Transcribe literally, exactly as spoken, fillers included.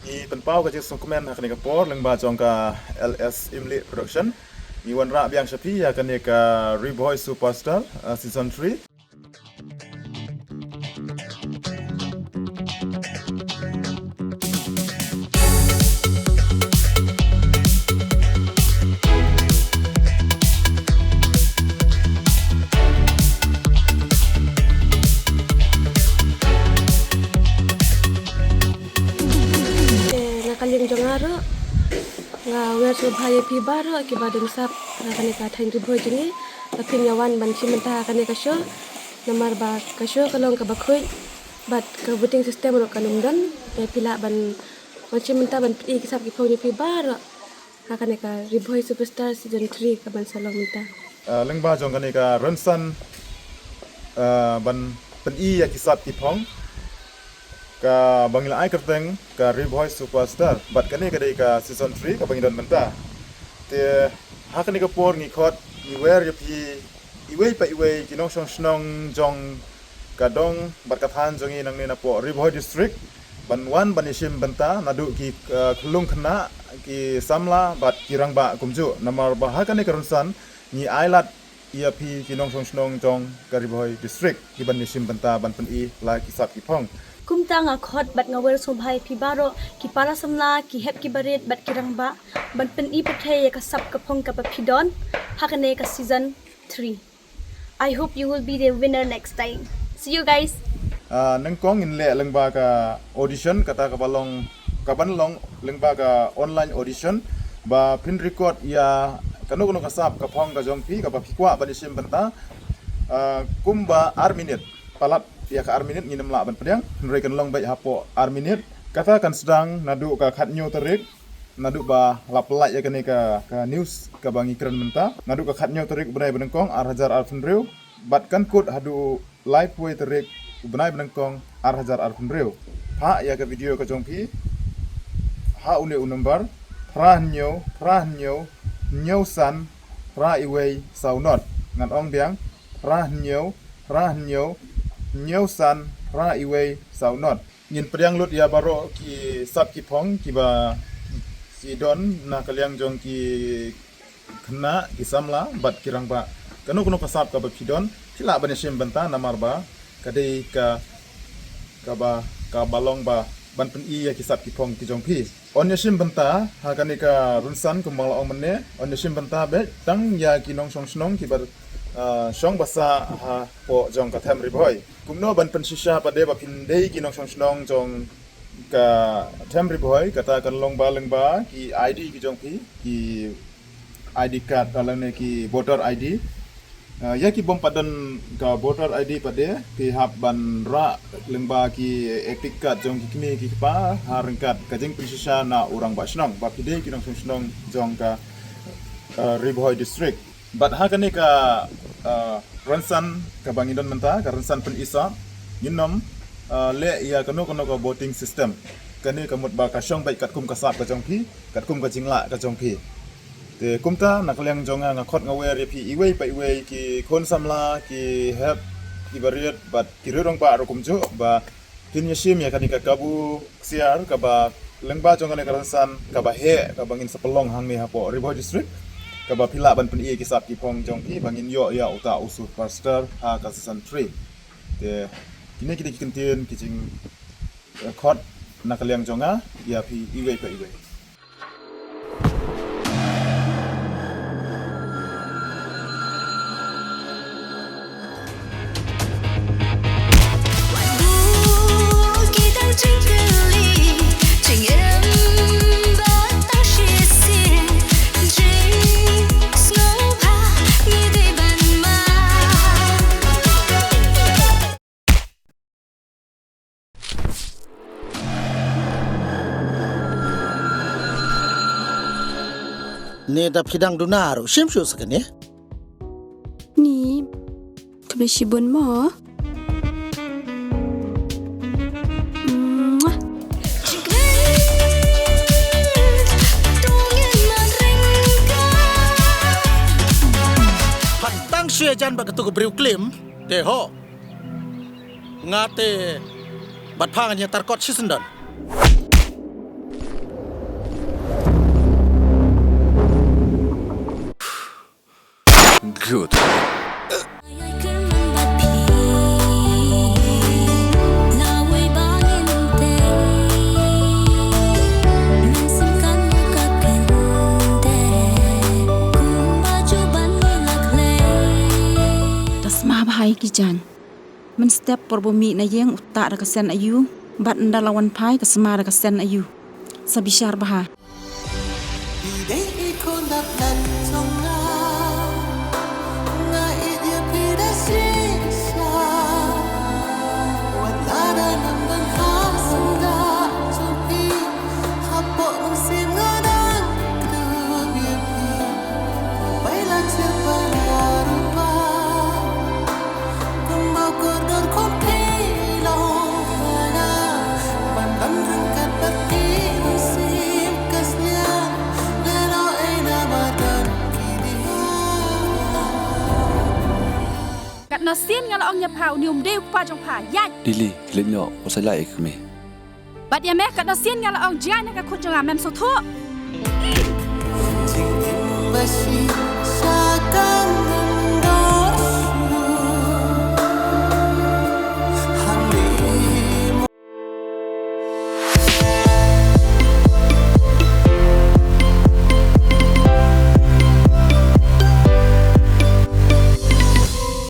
Ngi pynpaw ka jingsngewkmen ha kane ka por lyngba jong ka L S Imli Production. Ngi wanrah biang sha phi ïa kane ka Ri Bhoi Superstar, uh, season three. Eh, na ka liang jong nga ruh, nga wer sngewbha ïa phi baroh kiba dang sap ha kane ka thaiñ Ri Bhoi jong ngi, ba phin ïa wan ban shim bynta ha kane ka show. Namar ba ka show ka long kaba khuid, bad ka voting system ruh kan ym don. Te phi lah ban, ban shim bynta ban pyni ki sap ki phong jong phi baroh ha kane ka Ri Bhoi Superstar season three kaban sa long mynta. Ah, lyngba jong kane ka rynsan, ah, ban pyni ïa ki sap ki phong kaba ngi la ai kyrteng ka Ri Bhoi Superstar. Bad kane ka dei ka season three kaba ngi don mynta. Te ha kane ka por ngi khot, ngi wer ïa phi iwei pa iwei ki nongshong shnong jong ka dong bad ka thaiñ jong ngi nangne napoh Ri Bhoi District, ban wan ban ïa shim bynta naduh ki, eh, khyllung khynnah, ki samla bad ki rangbah kumjuh. Namar ba ha kane ka rynsan ngi ailad ïa phi ki nongshong shnong jong ka Ri Bhoi District kiban ïa shim bynta ban pyni la ki sap ki phong. Kumta nga khot bad nga wer sngewbha ïa phi baroh ki para samla, ki hep ki barit bad ki rangbah, ban pyni pyrthei ïa ka sap ka phong kaba phi don ha kane ka season three. I hope you will be the winner next time. See you guys. Ah, nyngkong ngin leh lyngba ka audition, kata kaba long, kaban long lyngba ka online audition, ba phin record ïa kano kano ka sap ka phong ka jong phi kaba phi kwah ban ïa shim bynta. Ah, kumba ar minit. Palat ïa ka ar minit ngin ym lah ban pdiang, hynrei kan long beit hapoh ar minit. Kata kan sdang naduh ka khathynñiew tarik, naduh ba la pyllait ïa kane ka, ka news kaba ngi kren mynta, naduh ka khathynñiew tarik u bnai ba nyngkong ar hajar arphew hynriew, bad kan kut haduh laiphew tarik u bnai ba nyngkong ar hajar arphew hynriew. Phah ïa ka video ka jong phi ha une u number phra hynñiew, phra hynñiew, hynñiew san, phra iwei, saw nod. Ngan ong biang, phra hynñiew, phra hynñiew, hynñiew san, phra iwei, saw nod. Ngin pdiang lut ïa baroh ki sap ki phong kiba ki don na ka liang jong ki khynnah, ki samla bad ki rangbah. Kano kano ka sap kaba phi don, phi lah ban ïa shim bynta namar ba ka dei ka, kaba, kaba long ba ban pyni ïa ki sap ki phong ki jong phi. Yn ïa shim bynta ha kane ka rynsan kumba nga la ong mynne, yn ïa shim bynta beit tang ïa ki nongshong shnong kiba, ah, shong basa hapoh jong ka them Ri Bhoi. Kumno ban pynshisha pat de ba phin dei ki nongshong shnong jong ka them Ri Bhoi, kata kan long ba lyngba ki I D ki jong phi, ki I D card, ah, lane ki voter I D. Ah, ïa ki bym pat don ka voter I D pat de, phi hap ban rah lyngba ki EPIC card jong ki kmie ki kpa, ha ryngkat ka jingpynshisha na u rangbah shnong ba phi dei ki nongshong shnong jong ka, ah, Ri Bhoi District. Bad ha kane ka, ah, rynsan kaba ngi don mynta, ka rynsan pyni sap, ngin ym, ah, leh ïa kano kano ka voting system. Kane ka mut ba ka shong beit katkum ka sap ka jong phi, katkum ka jinglah ka jong phi. Te kumta na ka liang jong nga, nga khot nga wer ïa phi iwei pa iwei, ki khun samla, ki hep, ki barit bad ki riew rangbah ruh kumjuh, ba phin ïa shim ïa kane ka kabu ksiar kaba lyngba jong kane ka rynsan kaba heh kaba ngin sa pynlong hangne hapoh Ri Bhoi District, kaba phi lah ban pyni ïa ki sap ki phong jong phi ba ngin ïoh ïa uta u superstar ha ka season three. Te kine ki dei ki kyntien ki jing, eh, khot na ka liang jong nga ïa phi iwei pa iwei. Ne da phi dang duna ruh, shim shuh sa kane. Ni, khublei shibun mo. Mwah. Phan tang shu ïajan bad katu ka briew klim, te ho. Nga te bad pha ngan ïatar kot shisyndon. Jan. Mynstep por ba u mih na ïing u tah da ka sen aïu, bad ynda la wan phai ka sma da ka sen aïu. Sa bishar bha. Dei i khun dap lat jong nga, nga ïeit ïa phi da shisha. Wat la da nam ban ha sngewbha jong phi, hapoh mynsiem nga dang kdup ïa phi. Bai la jia ba la rupa. Kumba kordor khun phi long hana, ban ban ryngkat bad phi mynsiem ka sliang, lano ei na ba don ki dei. Katno sien nga la ong ïa pha, une um dei u kpa jong pha, ïaid. Lily, leit noh, u sa lait ïa ka kmie. Bad ïa me, katno sien nga la ong jngai na ka khun jong nga, mem sngewthuh. Jingim ba shi